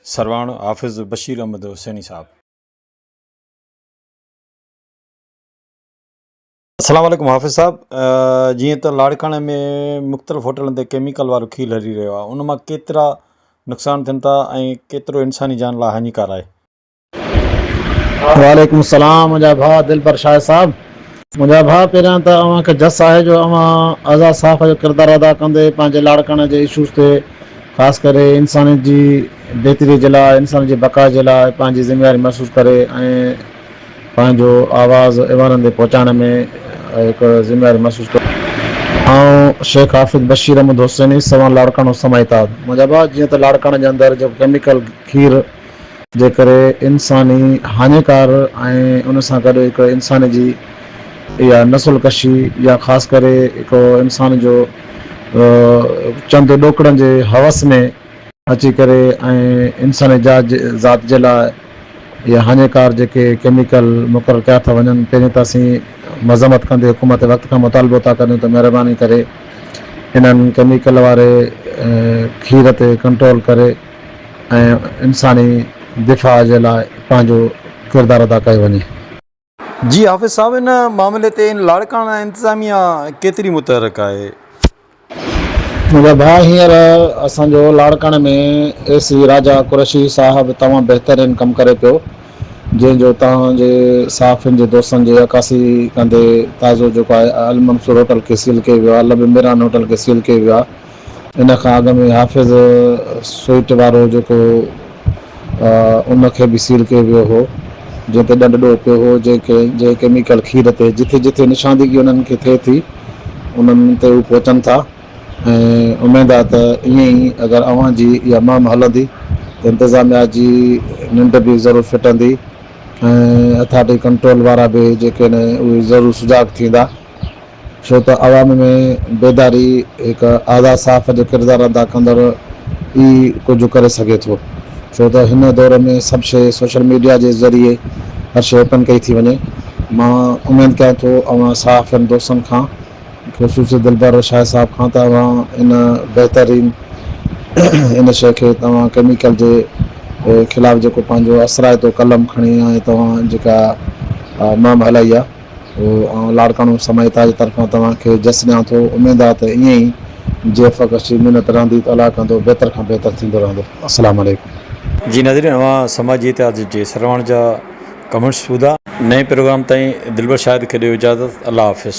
سرواڻ حافظ بشير احمد حسيني صاحب. السلام عليڪم حافظ صاحب جيئن ته لاڙڪاڻي ۾ مختلف هوٽلن تي ڪيميڪل وارو کير هلي رهيو آهي ان مان ڪيترا نقصان ٿين ٿا ۽ ڪيترو انساني جان لاء هاڃيڪار آهي. وعليڪم السلام منهنجا ڀاء دلبر شاهه صاحب منهنجا ڀاء پهريان ته اوهان کي جس آهي جو اوهان آزاد صحافت جو ڪردار ادا ڪندي پنهنجي لاڙڪاڻي جي اشوز تي خاص ڪري انسانيت جي بهتري جي لاء انسانيت جي بقا جي لاء پنهنجي ذميواري محسوس ڪري ۽ پنهنجو آواز ايوانن تي پهچائڻ ۾ هڪ ذميواري محسوس ڪيو. آئون شيخ حافظ بشير احمد حسيني سوان لاڙڪاڻو سمائتاد منهنجا ڀاء جيئن ته لاڙڪاڻي جي اندر جيڪو ڪيميڪل کير جي ڪري انساني هاڃيڪار ۽ ان سان گڏ هڪ انسان جي اها نسل ڪشي يا خاص ڪري هڪ انسان جو چند ڏوڪڙن جي حوس ۾ اچي ڪري ۽ انساني ذات جي لاء اهي هاڃيڪار جيڪي ڪيميڪل مقرر ڪيا ٿا وڃن پهرين ته اسين مذمت ڪندي حڪومت وقت کان مطالبو ٿا ڪريون ته مهرباني ڪري انهن ڪيميڪل واري کير تي ڪنٽرول ڪري ۽ انساني دفاع جي لاء پنهنجو ڪردار ادا ڪيو وڃي. جي حافظ صاحب ان معاملي تي لاڙڪاڻا انتظاميا ڪيتري متحرڪ آهي؟ منهنجا ڀاء هينئر اسان جو لاڙڪاڻي ۾ اي سي راجا قريشي صاحب تمام بهترين ڪم ڪري پيو جنهن جو توهان جي صحافين جي دوستن جي عڪاسي ڪندي تازو جيڪو آهي المنصور هوٽل کي سيل ڪيو ويو آهي لب ميران هوٽل کي سيل ڪيو ويو آهي ان کان اڳ ۾ حافظ سوئيٽ وارو جيڪو ان کي به سيل ڪيو ويو هو جنهن تي ڏنڊ ڏوهه پيو هو جنهن کي جنهن ڪيميڪل کير تي جٿي جٿي نشاندگي انهن کي ٿئي ٿي انهن تي هو پهچن ٿا ۽ اميد آهي ته ائين ئي اگر اوهان جي اها مهم هلندي ته انتظاميا جي ننڊ به ضرور ڦٽندي ۽ اٿارٽي ڪنٽرول وارا به جيڪي آهن اهي ضرور سجاڳ ٿيندا. ڇو ته عوام ۾ بيداري هڪ آزاد صحافت جو ڪردار ادا ڪندڙ ئي ڪجهه ڪري سگهي ٿو. ڇو ته هن دور ۾ سڀ شيء سوشل ميڊيا جي ذريعي هر شيء اوپن ڪئي ٿي وڃي. مان اميد ڪيان ٿو اوهان صحافين دوستن کان خصوصي دلبر شاهه صاحب کان ته اوهان ان بهترين ان شيء کي توهان ڪيميڪل جي خلاف جيڪو پنهنجو اثرائتو قلم کڻي ۽ توهان جيڪا مهم هلائي آهي. آئون لاڙڪاڻو سمائتا جي طرفان توهان کي جس ڏيان ٿو. اميد آ ته ائين ئي جيفڪشي محنت رهندي ته الله ڪندو بهتر کان بهتر ٿيندو رهندو. السلام عليڪم. جي ناظرين اوهان سماجي اتحاد جي سرواڻ جا ڪمينٽس ٻڌا. نئين پروگرام تائين دلبر شاهد کي ڏيو اجازت الله حافظ.